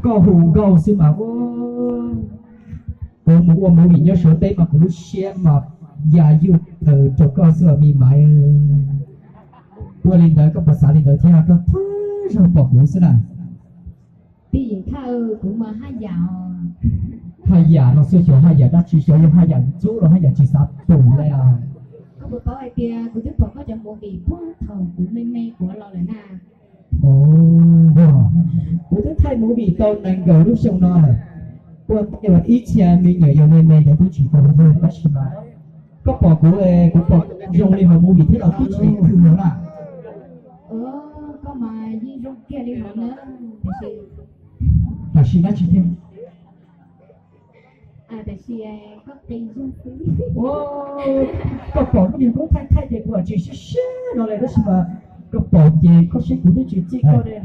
Koj hu nkauj xwb mas, kuv mus ua movie nyob Suav teb mas kuv lub siab mas ya yuj tawm rau koj xwb os me maiv. Ua li ntawd koj puas xav li ntawd thiab, koj thawj zaug pom kuv xwb na. Pij Yeem Thaj, kuv mas haj yam. Haj yam no xwb, xyov haj yam dab tsi, xyov yog haj yam ntxub los haj yam tsis xav pum li. Koj puas paub hais tias kuv twb pom koj cov movie puag thaum kuv me me kuv los lawm na. Kuv twb thaij movie tau nees nkaum lub xyoo no lawm. Puag thaum ib txhia me nyuam yaus me me ntawd twb tsis tau yog, tab sis mas koj pom kuv, kuv pom zoo li hauv movie thiab los twb tsis khwv los na. Koj mas yeej zoo kiag li hauv na, tiam sis, tam sim dab tsi thiab? Koj pom lub niag koob thaij thaij ces kuv tsis siab siab no li, tab sis mas koj pom ces koj saib kuv twb tsis txij koj li.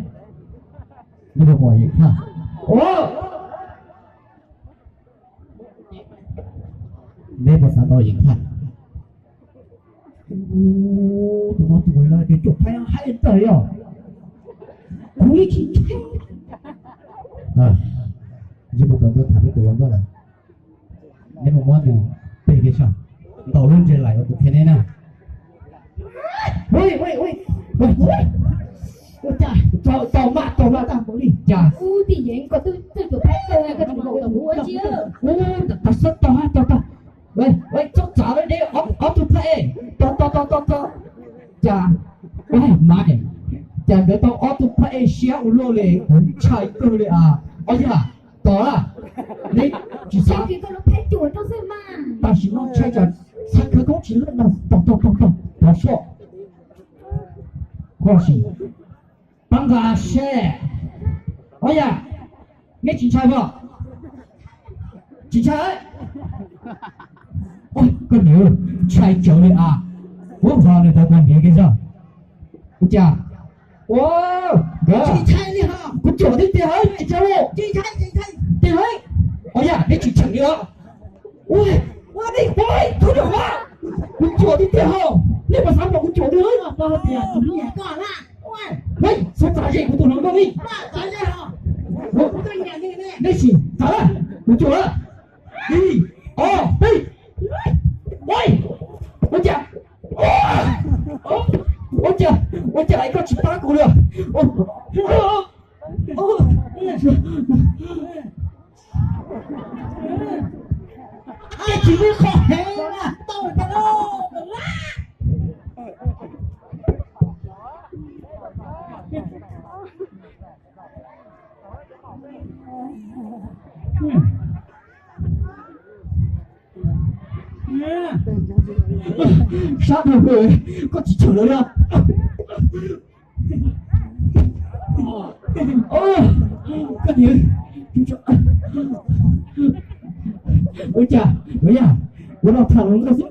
Neb puas xav tau Yeem Thaj? Tus no tus no ces caum phaib haib ntawd yog kuv yeej tsis ntseeg. Ntsej muag tau ntuj tham peb tus hluas nkauj lawm. Neb mus muab nws peg kiag saib, ntaus lub ntses laim uas kuv qhia neb na. Tau maj tau maj tag npaum li cas? Ub, tij yeem, koj twb caum phaib kawg, koj tseem ntaus kuv ua tsi? Ub, tag xwb, tau tau tau. Txhob txav li, ob tug phab ej, tau tau tau tau tau. Cas, ua mas, cas nkawd tau ob tug phab ej siab ua luaj li, kuv ntshai kawg li as. Ob yam, tos, neb tsis xav, tam sim no ntshai tsam txhais khawv koob tsis leej no, tos tos tos tos, tos soj. Koj sim, pab nqa seb. Ob yam, neb tsis ntshai os? Tsis ntshai. Koj niam, ntshai tsawv li as. Ub, ho nws tau koj niam kiag zog. Ua cas? Tsis ntshai li os. Kuv cuam tib tiag, tsis ntshai. Tiag, ob yam, neb tsis cheem li os. Ua, ua, kuv cuam tib tiag ho. Nej puas xav pom kuv cuam tiag? Ua, xav txav ze kuv tus hluas nkauj li. Neb sim txav, kuv cuam lawm. Ib, ob, peb. Ua, ua cas, ua cas, ua cas koj tsis pab kuv li? Ces tsis muaj qhov heev na. Sab dhau, koj tsis cheem lawv li. Koj niam, ua cas, ua yam, ua no tham hluas nkauj xwb.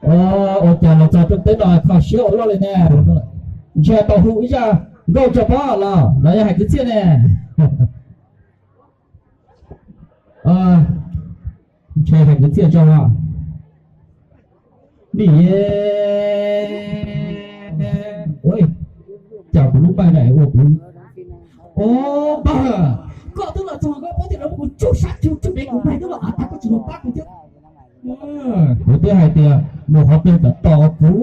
Ua cas los txog rooj teb no kho siab ua luaj li ne? Ntshe tau hu ib zaj nkauj tso pab los los yog hais kwv txhiaj ne? Ntshe hais kwv txhiaj tso. Nim, cas kuv lub npaij na ua kuv, o, npawg, koj twb los txog koj paub tias lawv muab kuv tsuj sab tsuj tsuj dev, kuv npaij twb los av tag koj tsis los pab kuv thiab. Kuv twb hais tias mus qhov twg kom tos kuv,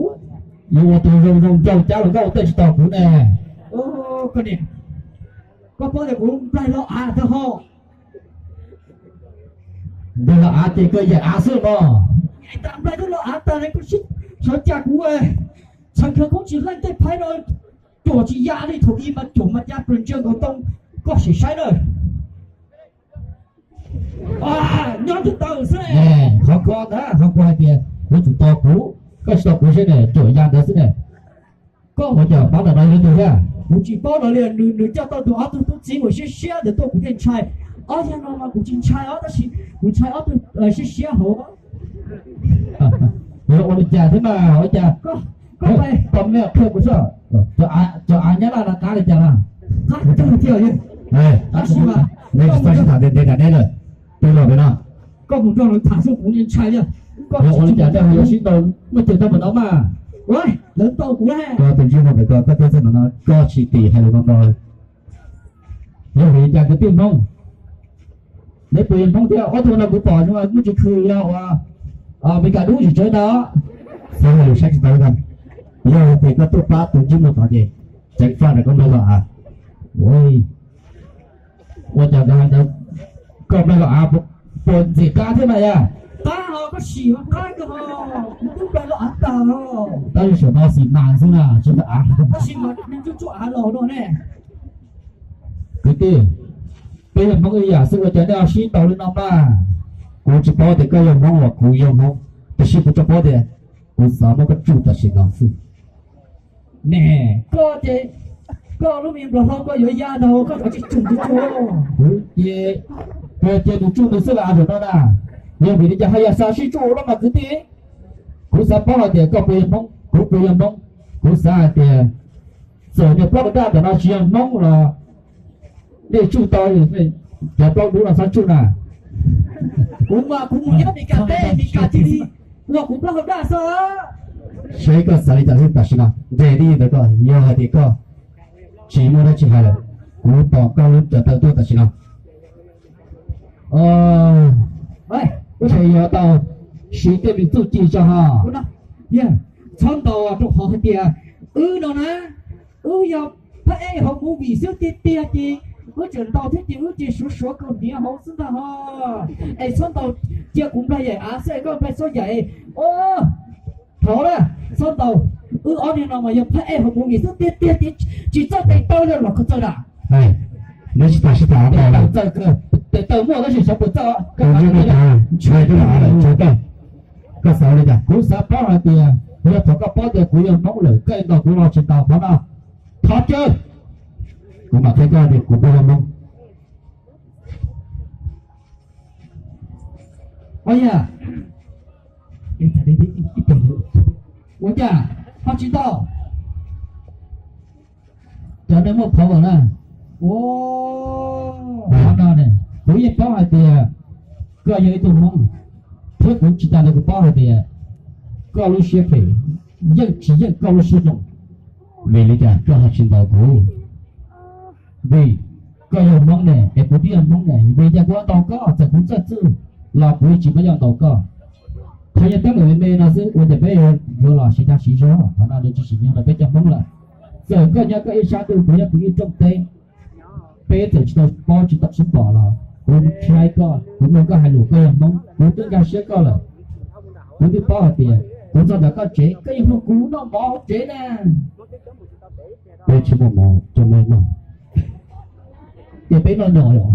yuav ua tus zoo zoo nraug cab los nkauj tej tsis tos kuv ne. Koj niam, koj paub tias kuv nplaig los av tag ho. Nplaig los av ces koj yam av xwb no. Nplaig twb los av tag ne, koj sib sawv cas kuv txhais khawv koob tsis leej tej phaib no, cuam tsis ya li, thaum ub mas cuam mas ya plaws ntsia nkaus ntoo, koj sim saib na. Nyob twb tawm xwb. Qhov ko ntag, qhov kuv hais tias yuav tsum tos kuv, koj tsis tos kuv seb ne, cuam ya ntawd xwb ne. Koj ua cas paub ntawm no ib tug thiab? Kuv tsis paub no li, nws coj tau tus ob tug tub txib uas siab siab ntawd tuaj kuv thiaj ntshai. Ob yam no mas kuv tsis ntshai os, tab sis kuv ntshai ob tug siab siab hauv. Yog ua li cas thiab mas ua cas? Koj, koj, tau me qhia kuv soj, cov av nyab laj no qab li cas na? Qab kawg thiab. Tab sis mas, neb tsis txhob sib tham ntev ntev tas neb lawm, twb los pem no. Koj mus nrog lawv tham xwb kuv ntshai thiab. Koj ua li cas nej ho yuav sib ntaus muaj chaw tau npaum no mas? Lawv ntaus kuv na. Koj tus ntsej muag ntawm koj, koj tuaj txog no no koj tsis tim hais lus no ntau. Yog vim li cas kwv tij Hmoob, neb puas yog Hmoob thiab? Ob tug no kuv pom zoo muaj tsis khw yog uas Meskas dub tsis tsawv ntag. Xav hais lus saib tsis tau li ntag. Yog tias koj tuaj pab tus ntsej muag tod ces ceev faj ntawm koj nplaig los av. Ua cas ntawd koj nplaig los av puas ntxim qab thiab mas yog? Qab ho koj sim mas qab kawg ho, kuv twb nplaig los av tag. Tab sis saum no xim mas xwb na, tsis nplaig av. Tab sis mas nws tsuj tsuj av los no ne. Kwv tij, peb yog Hmoob ib yam xwb ua cas nej ho sib ntaus li no mas? Kuv tsis paub tias koj yog Hmoob los kuv yog Hmoob, tiam sis kuv tsuas paub tias kuv xav muab koj tsuj tam sim no xwb. Ne, koj ces koj lub me nplog hlob koj yuav ya ntag, koj tsis tsuj tsis tsuj. Kuv ces, kuv ces tus tsuj nws xwb los zaum no na. Yog vim li cas haj yam xav sib tsuj ua luaj mas kwv tij? Kuv xav paub hais tias koj puas yog Hmoob, kuv puas yog Hmoob. Kuv xav hais tias txawm niag plaub hau daj ntawm no tsis yog Hmoob los nej tsuj tau, cov plaub dub no txhob tsuj na. Kuv mas kuv mus nyob Meskas teb, Meskas cia li ua kuv plaub hau daj xwb. Saib koj xav li cas xwb, tam sim no nres li ntawd koj, yog hais tias koj tsis muaj dab tsi hais lawm, kuv tos koj lub cov taw tuaj tam sim no. Ntshe yuav tau siv tej me txuj ci tso ho. Txhob ntaus rau qhov hais tias wb no na, wb yog phab ej hauv movie xwb tiag tiag ces wb tseem ntaus thiab ces wb ces suav suav kaus hniav hauv xwb ntag ho. Es txhob ntaus, cia kuv nplaig yaim av xwb es koj nplaig txhob yaim. Thov na, txhob ntaus. Wb ob niag no mas yog phab ej hauv movie xwb tiag tiag ces tsis txawj tes taw li los koj txawj na. Neb tsis tas sib tham tau, tes taw muaj tab sis xyov puas txawj. Koj xav li cas? Kuv xav paub hais tias yog thaum koj paub tias kuv yog Hmoob lawm koj ntaus kuv los tsis ntaus qhov no, thov caw kuv mam qhia koj tias kuv puas yog Hmoob. Ua yam, ua cas ho tsis tau? Cov nej muaj qhov uas na, qhov no ne, kuv yeej paub hais tias koj yog ib tug Hmoob, thiab kuv tsis tas li kuv paub hais tias koj lub siab phem yeej tsis yeej koj lub siab zoo. Vim li cas koj ho tsis ntaus kuv? Vim koj yog Hmoob ne, es kuv twb yog Hmoob ne, vim li cas kuv ntaus koj? Txawm kuv txawj txuj los kuv yeej tsis muab yaj ntaus koj. Qhov yog teeb meem me me no xwb ua cas peb yuav los siv dag siv zog, qhov no nws tsis tsim nyog rau peb cov Hmoob lawm. Txawm koj nyob koj ib sab ntuj, kuv nyob kuv ib rooj teb, peb txawm tsis tau paub tsis tau sib pom los kuv saib koj, kuv mloog koj hais lus, koj yog Hmoob, kuv twb nkag siab koj lawm. Kuv twb paub hais tias kuv txog ntawm koj tsev koj yeej hu kuv noj mov hauv tsev na. Peb tsis muaj mov coj nej noj, ces peb noj nyom yom.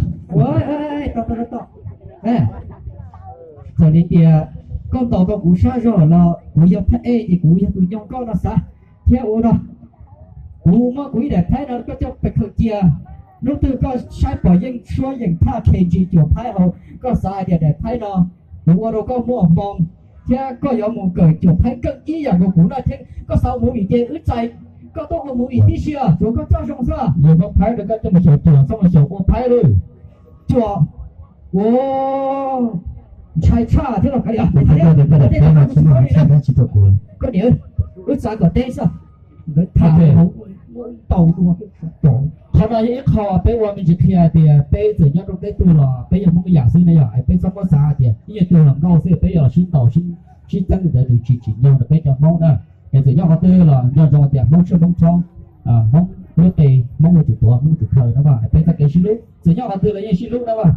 Txawm li tias koj ntaus tau kuv sab zog los kuv yog phab ej ces kuv yog tus nyoog koj no xav thiab ua no. Kuv muab kuv ib daim phaib no koj coj pes khaws cia. Hnub twg koj saib pom yeej suab yeem thaj khe ntsis cuam phaib hauv, koj xav hais tias daim phaib no kuv ua rau koj muaj hmoo thiab koj yuav mus kawm cuam phaib keej ib yam nkaus kuv no thiab. Koj xav ua movie ces wb txais koj tuaj ua movie tib si, tsuav koj coj zoo xwb. Yog muab phaib rau koj coj mus xyaum cuam, txhob mus xyaum ua phaib li. Cuam, ua, ntshai tshaj thiab los kav liam. Koj niam, wb txav kom teb xwb, lawv tham hauv tau dua. Qhov no yog ib qho peb ua me ntsis qhia tias peb txawm nyob rau teb twg los peb yog Hmoob ib yam xwb na yom. Es peb txhob muab xav hais tias ib nyuag twg los nkauj xwb peb yuav los sib ntaus sib txeeb li ntawd nws tsis tsim nyog rau peb cov Hmoob na. Es txawm nyob qhov twg los nco ntsoov tias Hmoob tshuaj Hmoob tshoob, Hmoob lub qe Hmoob yuav tsum tuav, Hmoob yuav tsum khaws na mas. Es peb txoj kev sib hlub txawm nyob qhov twg los yeej sib hlub na mas.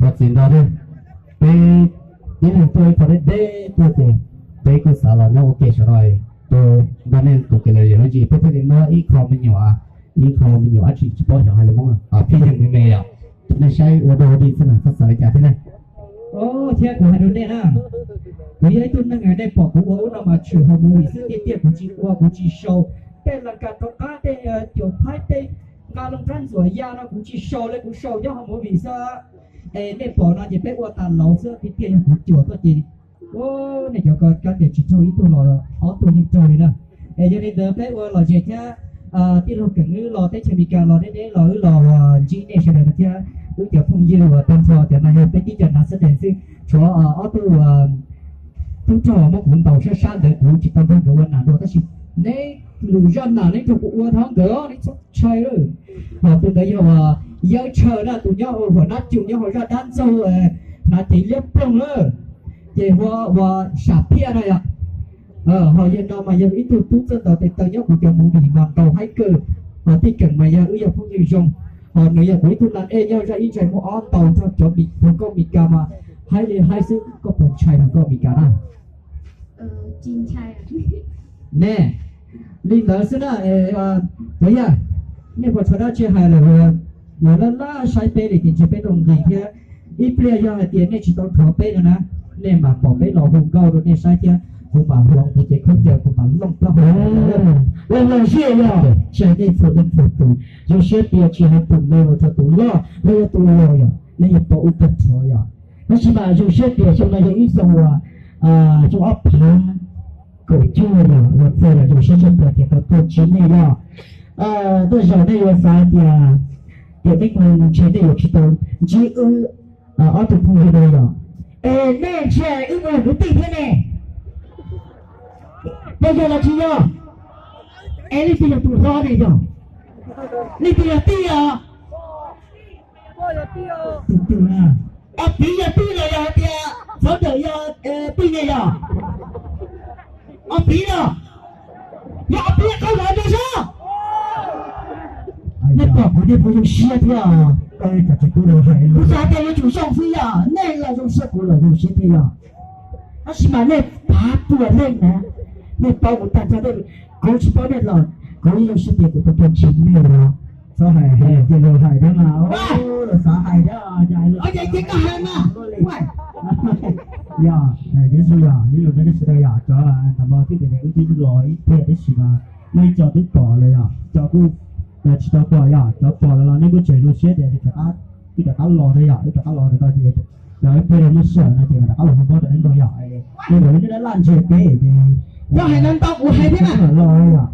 Thov txim ntau thiab, peb ib leeg tuaj ib qho deb deb tuaj ces peb kuj xav los nyob ua ke saum no, tuaj nrog nej tus kev lom zem me ntsis, peb thiaj li muab ib qho me nyuam, ib qho me nyuam dab tsi tsis paub xyov hais lus Hmoob, pheej yog me me yom. Nej saib ua dog ua dig xwb na, koj xav li cas thiab ne? Thiab kuv hais rau nej na, kuv yog ib tug neeg nej pom kuv ua ub no mas tshwm hauv movie xwb tiag tiag, kuv tsis ua, kuv tsis sau tej las kas rov qab, tej cuam phaib, tej nqa loo rab ntxuam ya no kuv tsis sau li, kuv sau nyob hauv movie xwb. Es nej pom no ces peb ua tas laus xwb tiag tiag, yog kuv cuam tuaj ces nej cov ko cov tias tsis raug ib tug los ob tug yeej raug li na. Es yog li ntawd peb ua lom zem thiab, tij laug Keem wb los teb chaws Amelikas los deb deb los wb los ntsib nej sawv daws no thiab wb cov phooj ywg uas tag nrho, cov no yog peb tib co nav xab dees xwb. Tshuav ob tug tub rog muab kuv ntaus sab sab ntawd kuv tsis tau nrog nkawd ua nam dua, tab sis neb lwm zaj nam neb nrog kuv ua thiab nkawd, neb txhob ntshai lawm. Ho tus ntawd yog Yawg Tshaw na, tus nyob hauv Huam Nab Cum nyob hauv zaj dab ntxaug Hnav Cev Liab Ploog na, ces hu ua Sam Phiaj no yom. Ho yawg no mas yog ib tug tub txawj ntaus tes taw nyob kuv cov movie mas ntaus haib kawg. Ho Tij Keem mas yog wb yog phooj ywg zoo, ho nws yog kuv ib tug nas ej nyob zaj ib ntsais muag ob ntaus nrog cov hluas nkauj Mes Kas mas haib li haib xwb. Koj puas ntshai hluas nkauj Mes Kas na? Ne, li ntawd xwb na. Cov yawg, nej puas tshuav dab tsi hais lawm? Lawv laj laj saib peb li ces ntshe peb tau nqis thiab. Ib pliag yog hais tias nej tsis tau rhuav peb no na, nej mam pom peb los hu nkauj rau nej saib thiab. Kuv mam hloov kuv cev khaub ncaws kuv mam looj plaub hau. Los los siab yog tsis hais nej txhua leej txhua tus, zoo siab tias tsis hais tus me los rau tus loj los yog tus laus yom, nej yeej paub wb tag nrho yom. Tab sis mas zoo siab tias xyoo no yog ib xyoo uas xyoo ob phav kaum cuaj yom, los txog yom, zoo siab tshaj plaws tias tau tuaj ntsib nej yom. Tej zaum nej yuav xav tias, tias nej mus ntshe nej yuav tsis tau ntsib wb ob tug phooj ywg no yom. Es nej ntshe wb mus kwv tij thiab ne, puas yog los tsis yog? Es leej twg yog tus hlob ne yog? Leej twg yog tij os? Tus twg na? Ob piv yog tij los yog hais tias founder yog tij ne yog? Ob piv los? Yog ob piv qhov los rau sab. Nej pom kuv nej puas zoo siab thiab? Kuv xav tias yuav tsum zoo xwb yog, nej los zoo siab kuv los zoo siab thiab yog. Tab sis mas nej pav puas leej na, nej paub kuv tag nrho, kuv tsis paub nej los kuv yeej zoo siab tias kuv tau tuaj ntsib nej los. Txhob hais, hais ces luag hais thiab mas, luag xav hais thiab. Ces koj hais mas. Yog, tiam sis yog ib lus rau nej sawv daws yom, cov ntawm no twb tias wb twb los ib pliag tab sis mas muaj ib co twb pom lawm yom, cov kuj tsis tau pom yom, cov pom lawm los nej muaj tseem zoo siab tias wb rov qab los thiab yom, wb rov qab los rau tod ces cov ib pliag muaj sij hawm no ces rov qab los hu nkauj rau nej mloog yom. Yog li ntawd nej laj laj ntseg peb ces, yog hais no ntau kuv hais thiab na. Los yom,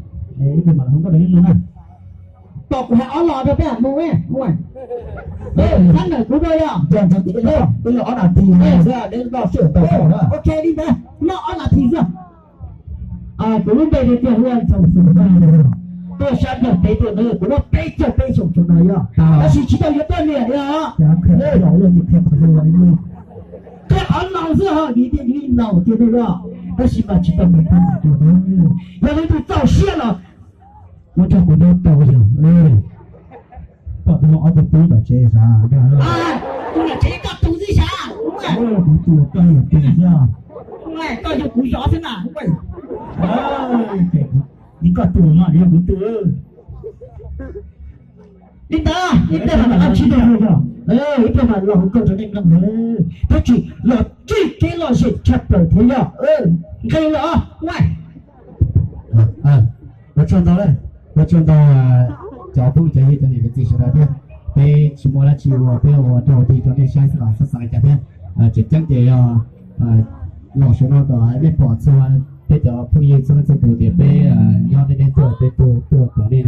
ib pliag mam los hu nkauj rau nej mloog na. Pom kuv hais ob los rau peb mus, sab ntawm kuv rau yom. Peb los ob nas this xwb, neb noj sij hawm ntau xwb na. Ok li ntawd, noj ob nas this xwb. Kuv lub npe tiag tiag hu ua Ntxoov Xwm Vaj no, tuaj sab nrog peb tuaj na, kuv muaj peb caug peb xyoos tsaus no yom, tab sis tsis tau yuav poj niam li os. Qhia qhov laus xwb ho, vim tias yus laus tiag ne yom, tab sis mas tsis tau mus poj niam li. Yog leej twg txaus siab los ua rau kuv nyob tau yog. Pom tus no ob tug tub tom tsev sav, tus tom tsev koj tus xwb sav. Kuv tus koj yog tus xwb. Koj yog kuv zov xwb na. Koj tus no yog kuv tus. Li ntawd, ib pliag mam los hu nkauj rau nej mloog, tab sis los txij kev lom zem tshaj plaws thiab yog. Nqis los. Ua tsaug ntau, ua tsaug ntau cov phooj cov ywg cov niam cov txiv sawv daws thiab. Peb tsis muaj dab tsi ua, peb ua rau ua tig rau nej saib xwb los xav xav li cas thiab. Tseem ceeb ces yog los saum no kom nej pom txhua peb cov phooj ywg txhua leej txhua tus tias peb nyob nej, nej tuaj, peb tuaj tuaj tos nej.